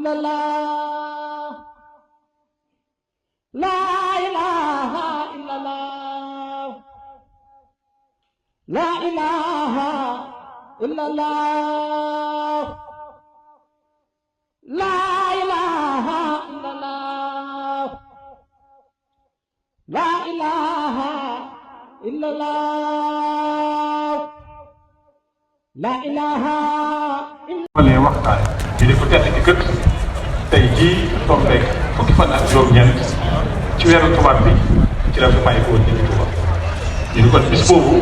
illallah, la ilaha illallah, la ilaha illallah, la ilaha illallah, la ilaha illallah, la ilaha illallah. waxtaan ñu di ko tedd ci kër tey jii tombeek fukki fan ak juróom-ñeent ci weeru tubaab bi ci la fi bàyyi ko woon ci Tuuba ñu di kon bis boobu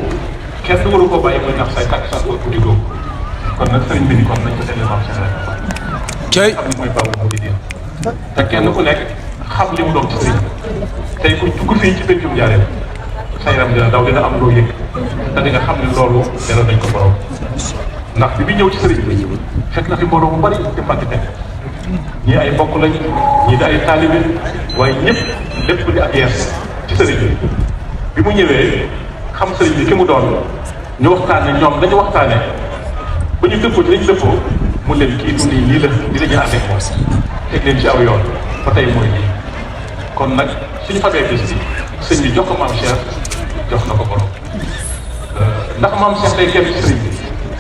kenn waru ko bàyyi muy nax say tàkk sax ko guddi googu kon nag sëriñ bi ni kon nañ ko seetlee maam Cheikh Ibrahima Fall xam ne mooy baabu mu di diin te kenn ku nekk xam li mu doon ci sëriñ tey ku dugg fii ci pencum Njaaréem sa yaram dina daw dina am loo yëg te di nga xam ne loolu delloo nañ ko borom ndax bi ñëw ci sëriñ bi fekk na fi mbooloo mu bari te fàtte teg ñii ay mbokk lañ ñii di ay taalibe waaye ñëpp lépp di ak yees ci sëriñ bi mu ñëwee xam sëriñ bi ki mu doon ñu waxtaane ñoom dañu waxtaane ba ñu dëppoo ci lañ dëppoo mu leen kii du lii la di la ñu ànd ak moom teg leen ci aw yoon ba tey mooy lii kon nag suñu fabee bis bi sëñ bi jox ko maam Cheikh jox na ko borom ndax maam Cheikh day génn ci sëriñ bi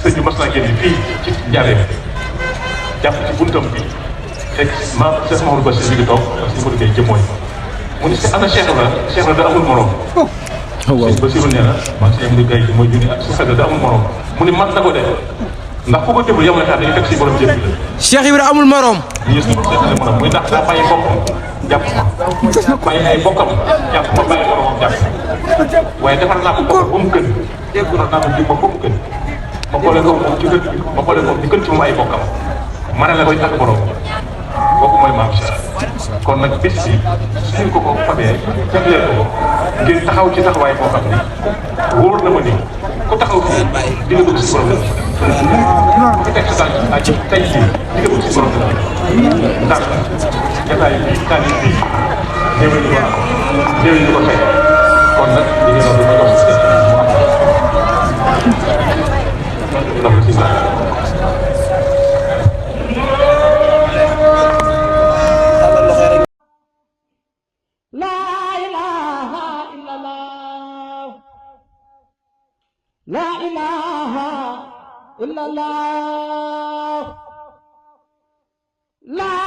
sëñ bi mas naa génn fii ci Njaaréem jàpp ci buntam bi fekk maam Cheikh Mahamadou Bachir mi ngi toog ak suñu ko liggéey jëmmooy mu ni si ana Cheikh la da amul morom sëñ Basiru nee na maam Cheikh mi gay mooy junni ak Cheikh la da amul morom mu ni man na ko def ndax ku ko déglu yow la tax dañuy fekk si borom jëf bi la Cheikh Ibra amul morom ñu suñu Cheikh la morom muy ndax daa bàyyi boppam jàpp ma bàyyi ay bokkam jàpp ma bàyyi boromam jàpp waaye defar naa ko boppam ba mu gën dégg naa ko ji ma ba mu gën ma boole ko moom ci gën ma boole ko di gën ci moom ay bokkam mane la koy ak borom kooku mooy maam Cheikh kon nag bis bi suñu ko fabee jagleel ko ngir taxaw ci taxawaay boo xam ni wóor na ma ni ku taxaw fii di nga dugg si borom ku teg sa tànk ak tey jii di nga dugg si borom ndax jataay bi tànn bi néew ñu ko am néew ñu ko fekk kon nag li ñu doon ma jox si mu am ndox si la ilaha illallah, la